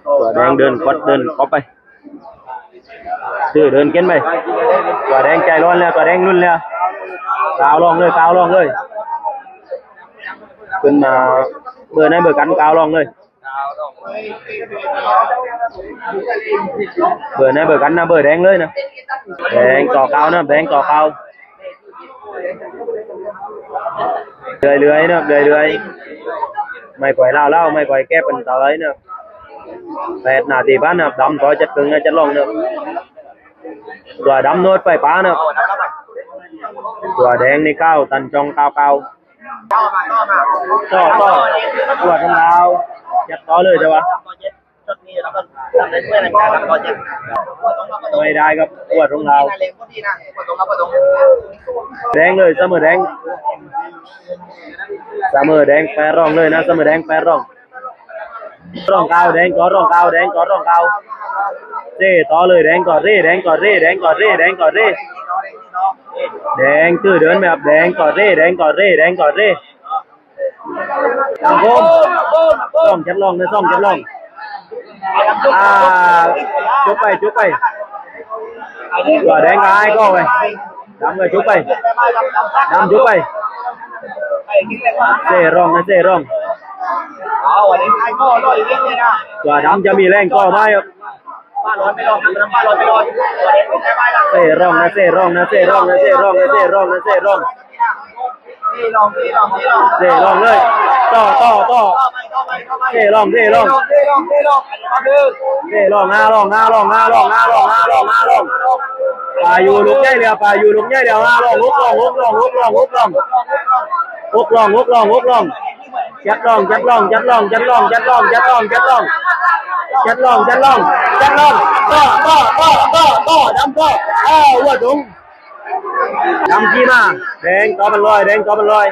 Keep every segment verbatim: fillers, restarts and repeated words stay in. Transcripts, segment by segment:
ตัวแดงเดินกดเดินก๊อบไป ตื้อเดินเข็นไป ตัวแดงใจร้อนแล้ว ตัวแดงลุ้นแล้ว ก้าวลองเลย ก้าวลองเลย ขึ้นมา เบอร์ไหนเบอร์กัน ก้าวลองเลย เบอร์ไหนเบอร์กันนะ เบอร์แดงเลยนะ แดงต่อก้าวนะ แดงต่อก้าว เรื่อยๆนะ เรื่อยๆ ไม่ปล่อยเล่าเล่า ไม่ปล่อยแก้ปัญหาเลยนะ แปดนาทีผ่านนะ ดำต่อจัดกึ่งนะ จัดลองนะ ตัวดำโนดไปปานะ ตัวแดงนี่ก้าวตันจองก้าวก้าว ต่อต่อ ตรวจของเรา จัดต่อเลยเจ้าวะ ไม่ได้ครับ ตรวจของเรา แดงเลย เสมอแดง เสมอแดงแปดร่องเลยนะ เสมอแดงแปดร่อง ร่องก้าว แดงก่อนร่องก้าว แดงก่อนร่องก้าว เร่ต่อเลย แดงก่อนเร่ แดงก่อนเร่ แดงก่อนเร่ แดงก่อนเร่ แดงตื้อเดินแบบ แดงก่อนเร่ แดงก่อนเร่ แดงก่อนเร่ ตามโค้ง ซ่องจัดร่องนะ ซ่องจัดร่อง อ่า จุกไป จุกไป ตัวแดงก็ให้ก็ไป ดำก็จุกไป ดำจุกไป เซ่ร่องนะ เซ่ร่อง ตัวดำจะมีแรงก็ไหมครับ เซ่ร่องนะ เซ่ร่องนะ เซ่ร่องนะ เซ่ร่องนะ เซ่ร่องนะ เซ่ร่อง เซ่ร่องเลย ต่อ ต่อ ต่อ เซ่ร่อง เซ่ร่อง เซ่ร่อง ห้าร่อง ห้าร่อง ห้าร่อง ห้าร่อง ห้าร่อง ห้าร่อง ปาอยู่ลุกใหญ่แล้ว ปาอยู่ลุกใหญ่แล้ว ห้าร่อง หกร่อง หกร่อง หกร่อง หกร่อง หกร่อง หกร่อง หกร่อง จัดร่อง จัดร่อง จัดร่อง จัดร่อง จัดร่อง จัดร่อง จัดร่อง จัดร่อง จัดร่อง จัดร่อง ต่อ ต่อ ต่อ ต่อ ต่อ ดำต่อ เออ หัวถุง ดำขี้มา แดงต่อเป็นร้อย แดงต่อเป็นร้อย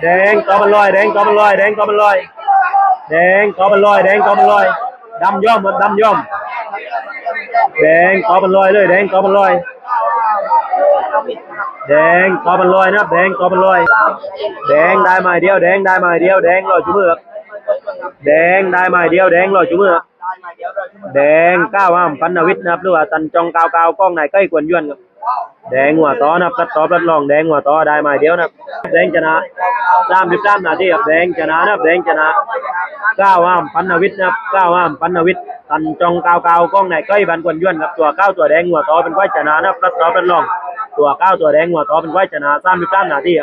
แดงต่อเป็นร้อย แดงต่อเป็นร้อย แดงต่อเป็นร้อย แดงต่อเป็นร้อย แดงต่อเป็นร้อย ดำย่อมครับ ดำย่อม แดงต่อเป็นร้อยเลย แดงต่อเป็นร้อย แดงต่อเป็นร้อยนะครับ แดงต่อเป็นร้อย แดงได้ไม้เดียว แดงได้ไม้เดียว แดงรอจุมือครับ แดงได้ไม้เดียว แดงรอจุมือครับ แดงก้าวห้ามพันนวิทย์นะครับ หรือว่าตันจองก้าวก้าว กองนายใกล้ควรยวนครับ แดงหัวต่อนะครับ พลัดต่อพลัดร่อง แดงหัวต่อได้ไม้เดียวนะครับ แดงชนะ สามสิบสามนาทีครับ แดงชนะนะครับ แดงชนะ ก้าวห้ามพันนวิทย์นะครับ ก้าวห้ามพันนวิทย์ ตันจองก้าวก้าว กองนายใกล้บันควรยวนครับ ตัวก้าวตัวแดงหัวต่อเป็นฝ่ายชนะนะครับ พลัดต่อพลัดร่อง ตัวก้าวตัวแดงหัวต่อเป็นฝ่ายชนะ สามสิบสามนาทีครับ